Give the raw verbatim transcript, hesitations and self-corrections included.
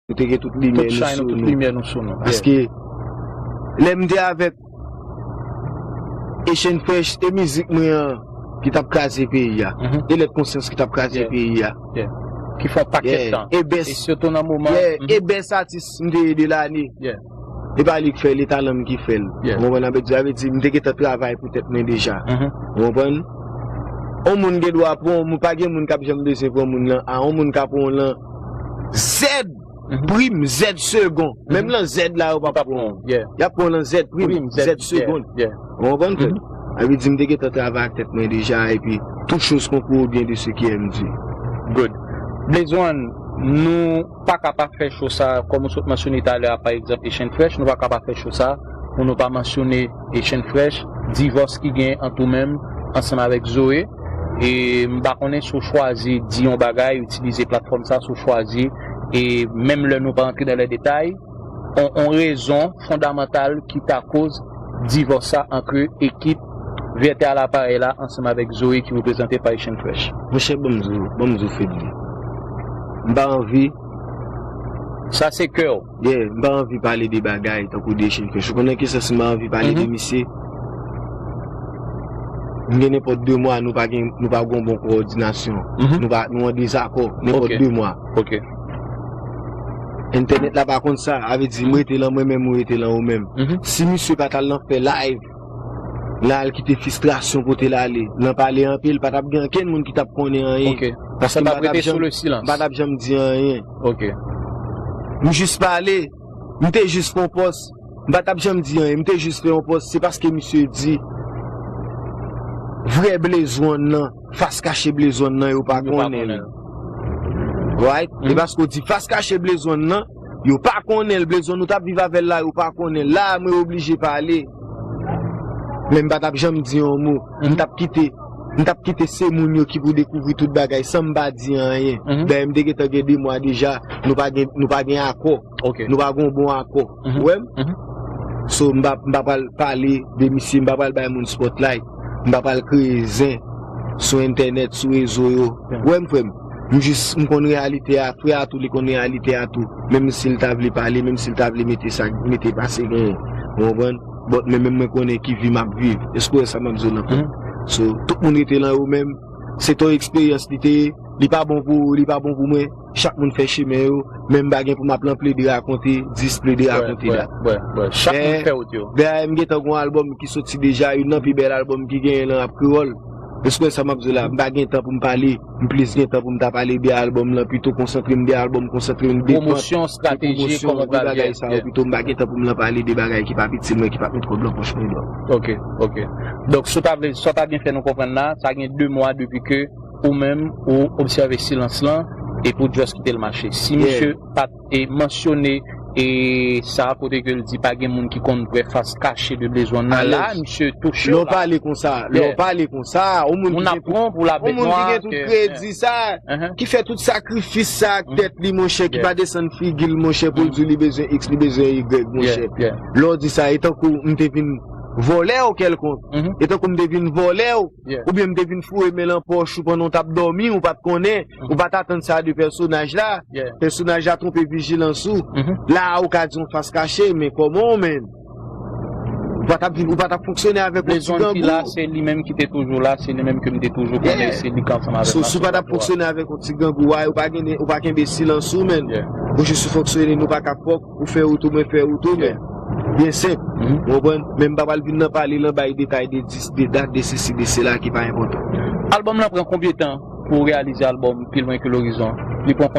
nou te gen tout limyè nou sou nou. Tout chay nou, tout limyè nou sou nou. Paske lè m te avèk Echann Fresh, e mizik mwen an ki t ap kraze peyi a. E Lèt Konsyans ki t ap kraze peyi a. Ki fè yon pakèt tan. E bès, e sitou nan moman, e bès atis m te ye de lane. E pa li k fè l, e talan m ki fè l. Ou konprann? Sa vle di, sa vle di, m te gentan travay pou tèt mwen deja. Ou konprann? On moun gen dwa pran, moun pa gen moun k ap janm bezwen pran moun lan. A, on moun ka pran w lan zèd, prim, zèd segon. Menm lan zèd la, yo p ap pran w. Y ap pran w lan zèd, prim, zèd segon. Ou konprann, frè m? Sa vle di, m te gentan travay ak tèt mwen deja, epi tout chose concourt au bien de ceux qui aiment Dieu. Good. Blaze One, nou pa ka pa fè cho sa, kòm ou sot mansyone talè a, pa egzanp, Echann Fresh, nou pa ka pa fè cho sa pou nou pa mansyone Echann Fresh, divòs ki gen ant ou menm ansanm avèk Zoe. E m pa konnen si w chwazi di yon bagay, itilize platfòm sa, si w chwazi, e menm lè nou pa antre nan lè detay, on, on rezon fondamantal ki ta koz divòs sa ant ekip Vètè a Laparèy la ansanm avèk Zoe ki reprezante pa Echann Fresh. Monchè, ban m di w, ban m di w, Fedly. M pa anvi. Sa se kè w. Yeah, m pa anvi pale de bagay tankou de Echann Fresh. Ou konnen kisa, si m pa anvi pale de misye, m gen nenpòt de mwa, nou pa gen, nou pa gen bon kowòdinasyon. Nou pa, nou an dezakò, nenpòt de mwa. Entènèt la pa konn sa, sa vle di m rete lan mwen menm, ou rete lan ou menm. Si misye pa t al lan fè live, l al kite fistrasyon pote l ale, lan pale anpil, pa t ap gen ankenn moun ki t ap konnen anyen. Paske m pa t ap janm, m pa t ap janm di anyen. M jis pale, m te jis fè yon pòs, m pa t ap janm di anyen, m te jis fè yon pòs, se paske misye di vrè Blaze One nan, fas kache Blaze One nan, yo pa konnen l. Right? E paske w di fas kache Blaze One nan, yo pa konnen l, Blaze One, nou t ap viv avè l la, yo pa konnen l. La, mwen oblije pale. Men m pa t ap janm di yon mo. M t ap kite, m t ap kite se moun yo ki pou dekouvri tout bagay san m pa di anyen. Dayè, m te gentan gen de mwa deja, nou pa gen, nou pa gen akò. Nou pa gen yon bon akò. Ou wè m? So, m pa, m pa pral pale de misye, m pa pral bay moun spotlight. M pa pral kreye zen sou entènèt, sou rezo yo. Ou wè m, frè m? M jis, m konn reyalite a, frè a tou, li konn reyalite a tou. Menm si l ta vle pale, menm si l ta vle mete sa, mete pase genyen. Ou konprann? But men menm mwen konnen ki vi m ap viv. Èske w wè sa m ap di w lan, frè m? So, tout moun rete lan yo menm. Se ton eksperyans li te ye. Li pa bon pou ou, li pa bon pou mwen. Chak moun fè chemen yo. Men m pa gen pou m ap lan plede rakonte, dis plede rakonte la. Chak moun fè wout yo. Dayè, m gentan gen yon albòm ki soti deja, youn nan pi bèl albòm ki genyen nan rap kreyòl. Èske w wè sa m ap di w la? M pa gen tan pou m pale. M plis gen tan pou m ta pale de albòm lan, pito konsantre m de albòm, konsantre m de vant, pwomosyon, estrateji, de bagay sa yo, pito m pa gen tan pou m lan pale de bagay ki p ap itil mwen, ki p ap met kòb lan pòch mwen, dò. Ok, ok. Donk, sa w ta vle, sa w ta byen fè nou konprann la, sa gen de mwa depi ke ou menm, ou obsève silans lan, epi w just kite l mache. Si misye pa t e mansyone e sa kote ke l di pa gen moun ki konn vrè fas kache de Blaze One nan la, misye touche w la. Lè w pale konsa, lè w pale konsa, yon moun ki gen tout, yon moun ki gen tout kredi sa, ki fè tout sakrifis sa ak tèt li, monchè, ki pa desann figi l, monchè, pou l di li bezwen X, li bezwen Y, monchè. Lè w di sa, e tankou m te vin vòlè w kèlkonk, e tankou m te vin vòlè w, oubyen m te vin foure men lan pòch ou pandan w t ap dòmi, ou pa t konnen, ou pa t atann sa de pèsonaj la. Pèsonaj la twonpe vijilans ou. La a ou ka di yon fas kache, men kòman w menm? Ou pa t ap vin, ou pa t ap fonksyone avèk yon ti grangou. Se li menm ki te toujou la, se li menm ke m te toujou konnen, se li k ansanm avèk mwen. So, si w pa t ap fonksyone avèk yon ti grangou, ou pa gen, ou pa kenbe silans ou, menm. Ou jis fonksyone, nou pa ka fòk, ou fè wout ou, mwen fè wout ou, men. Byen senp. Ou konprann? Men m pa pral vin nan pale, lan bay detay de dis, de dat, de sesi, de sela ki pa enpòtan. Albòm lan pran konbyen tan pou w reyalize albòm Pi Lwen Ke Lorizon? Li pran